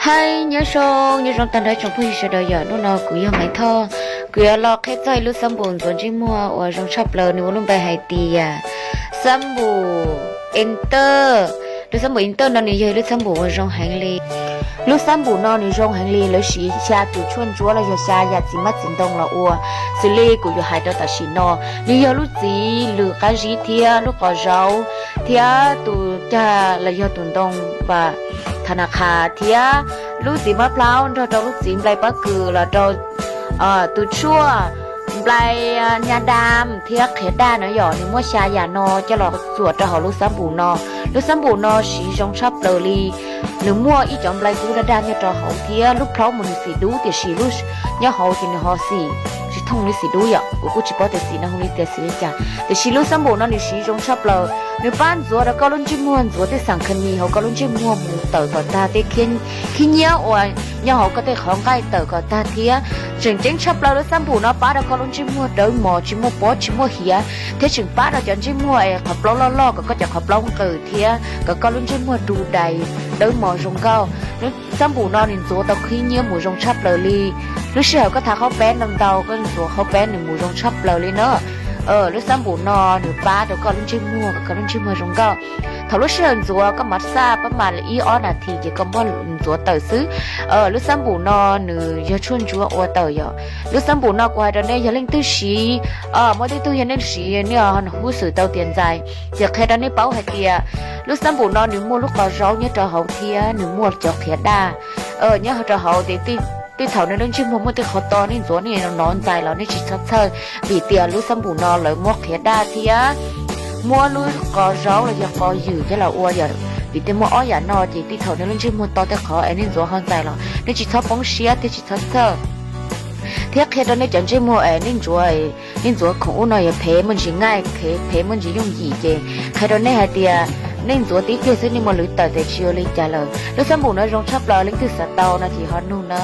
Hais nyob zoo, nyob zoo tag nrho tsoom phooj ywg sawv daws yom, hnub no kuv yog Maiv Thoj, kuv yuav los qhia txog ib lub xab npum ntxuav ntsej muag uas zoo tshaj plaws, nws ua lub npe hais tias xab npum Enter. Lub xab npum Enter no nws yog ib lub xab npum uas zoo heev li. Lub xab npum no nws zoo heev li, lawv siv xya tus tshuaj ntsuab los yog xya yam txiv hmab txiv ntoo los ua. Xws li kuv yuav hais rau tam sim no, nws yog lub txiv lws qab zib thiab lub qos zaub thiab tus cag los yog tus ntoo vas tha na qha thiab lub txiv mab plaub nrog rau lub txiv nplai pob kws los rau tus tshuaj nplai nha dam thiab qhiav daj na yom. Nws muaj xya yam no coj los txuam rau hauv lub xab npum no. Lub xab npum no siv zoo tshaj plaws li. Nws muaj ib cov nplai kub daj daj nyob rau hauv thiab lub plhaub mas nws xim dub tiam sis lub nyob hauv ces nws ho xim tsis thooj li, xim dub yom. Kuv kuj tsis paub tias xim no hu li tias xim li cas, tiam sis lub xab npum no nws siv zoo tshaj plaws. Nws pab ntxuav rau koj lub ntsej muag, ntxuav tej xam khas mis hauv koj lub ntsej muag mus tawm kom tag tej khib nyiab uas nyob hauv koj tej qhov nqaij tawm kom tag thiab. Tseem ceeb tshaj plaws lub xab npum no pab rau koj lub ntsej muag dawb mos, tsis muaj pob tsis muaj hiav, thiab tseem pab rau cov ntsej muag es qhov plaub loj loj kom koj cov qhov plaub nqws thiab kom koj lub ntsej muag du dais dawb mos zoo nkauj. Lub xab npum no nws ntxuav tau khib nyiab mus zoo tshaj plaws li. Lub sij hawm koj thav qhaub peb ntau ntau, koj ntxuav qhaub peb nws mus zoo tshaj plaws li na. Lub xab npum no nws pab rau koj lub ntsej muag kom koj lub ntsej muag zoo nkauj. Thaum lub sij hawm ntxuav koj mam xaj pab mam li ib ob nas this ces koj muab ntxuav tawm xwb. Lub xab npum no nws yog tshuaj ntsuab ua tawm yom. Lub xab npum no kuv hais rau nej, yog leej twg siv, muaj tej tug yog nej siv nej huj xwm tau tias ntxais, ces qhia rau nej paub hais tias lub xab npum no nws muaj lub qos zaub nyob rau hauv thiab nws muaj cov qhiav daj nyob rau hauv ces tej thaum nej lub ntsej muag muaj tej qhov to nej ntxuav nej nov ntxais los nej tsis txhob txhawj, vim tias lub xab npum no lawv muab qhiav daj thiab muab lub qos zaub los yog qos ywm coj los ua yom. Vim tias muaj ob yam no ces tej thaum nej lub ntsej muag to tej qhov es nej ntxuav ho ntxais los nej tsis txhob poob siab thiab tsis txhob txhawj. Thiab qhia rau nej cov ntsej muag es nej ntxuav, nej ntxuav khoom ub no yog phem muaj ntsis nqaij, phem muaj ntsis yooj yim ces qhia rau nej hais tias nej ntxuav tib pliag xwb nej muab lwv tawm ces tsis ua li cas lawm. Lub xab npum no zoo tshaj plaws, leej twg xav tau no ces ho nug na.